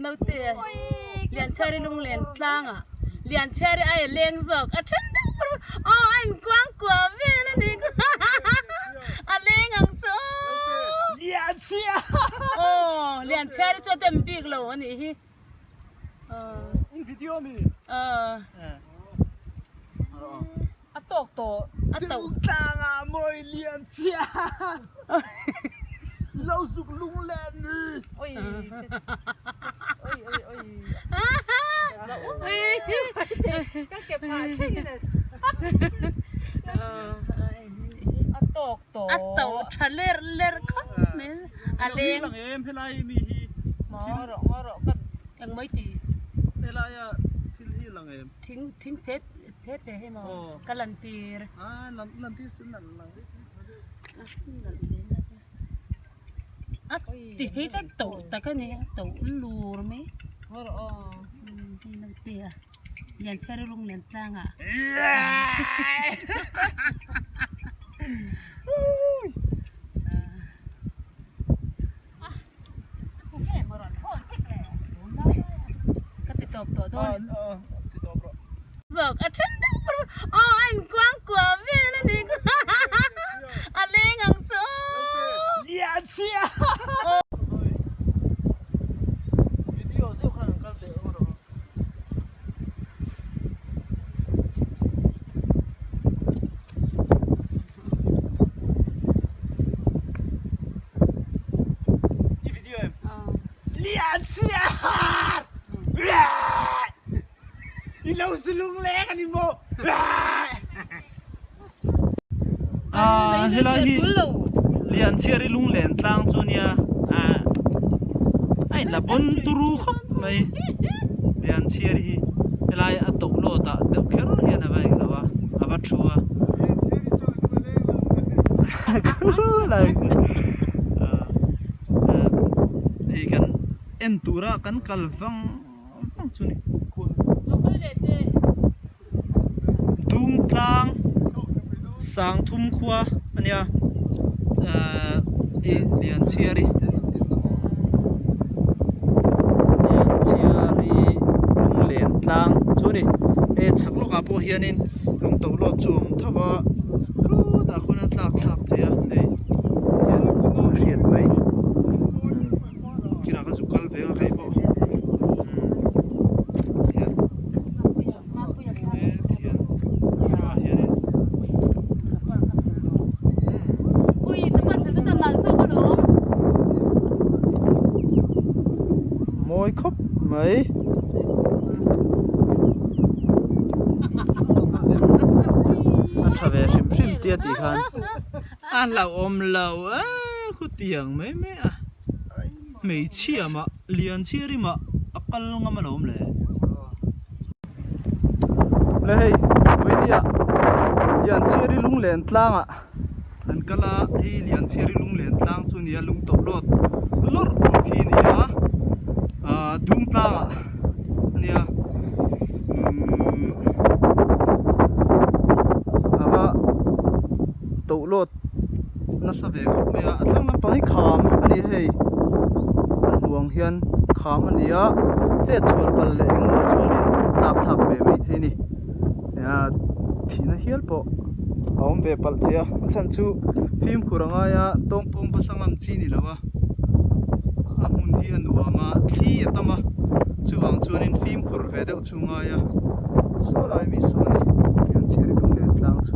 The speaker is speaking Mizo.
Naute Lianchhiari lunglen tlangah Lianchhiari ai a leng zawk a then deuh ber aw a inkuang kuah vel a ni a leng ang chu aw aw Lianchhiari chu a dem bik lo a nih hi In video mi aw A tawk tawh. A tawk. Tlangah mawi lian chhia. Lo zuk lung leh ni. Oi. Oi oi oi. Ka ke phah thleng in a tawk tawh. A tawh tha ler ler khawp mai. A leng. Lang em helai mi hi. Ngaw rawh ngaw rawh ka. Eng mai ti. Helai a thil hi lang em. Thing thing phet phet ve hei maw ka lan tir. Lan tir sin lan lang. A ti phei chuan to tak a ni a to lur mai. Hei naute a Lianchhiari lung nen tlang ah. Ka ti tawp tawh dawn em? Ti tawp rawh. Zawk a then deuh ber aw a inkuang kuah vel a ni a leng ang chu aw. Lian chhia. Video zeuh khan an kal teh rawh. I video em? Lian chhiar! I lo si lung leng ani maw? Ah, helai hi Lian chhiar i lunglen tlang chu nia ah a in la bon turu khawp mai Lian chhiar hi helai a to lawt ah deuh kher hian a va eng lo a a va thu a hei kan en tura kan kal vang vang chu ni Dungtlang Sangthum khua a nia ahh Lianchhiari Lianchhiari lunglen tlang chu a ni hei chhak lawkah pawh hianin lung to lawt chu a awm tho va khutah khuan a tlak thlak thei a hei hian a hriat mai kinah ka zuk kal ve a kei pawh hian hian ah hianin mawi khawp mai. A tha ve hrim hrim tia tih khan a hlauhawm lo a khutiang mai mai a hmeichhia mah lian chhia rimah a kal ngam alawm le. Le hei vawinia Lianchhiari lunglen tlangah an kal a hei Lianchhiari lunglen tlang chu a ni a lung tawh lawt lawrh tur khi a ni a ahh dung tlangah a nia umm a va tawh lawt nasa ve khawp mai a a thlang lampang hi kham vek a ni hei a hnuang hian kham a ni a chet chhual pal leh engemaw chuanin tlak thlak ve mai thei a ni thihna hial pawh a awm ve palh thei a a chhan chu fimkhur a ngai a tawngpawng basa ngam chi ni lo a a hmun hi a nuam a thli a tam a chuvang chuanin fimkhur ve deuh chu ngai a saw lai mi saw a ni Lianchhiari lunglen tlang chu.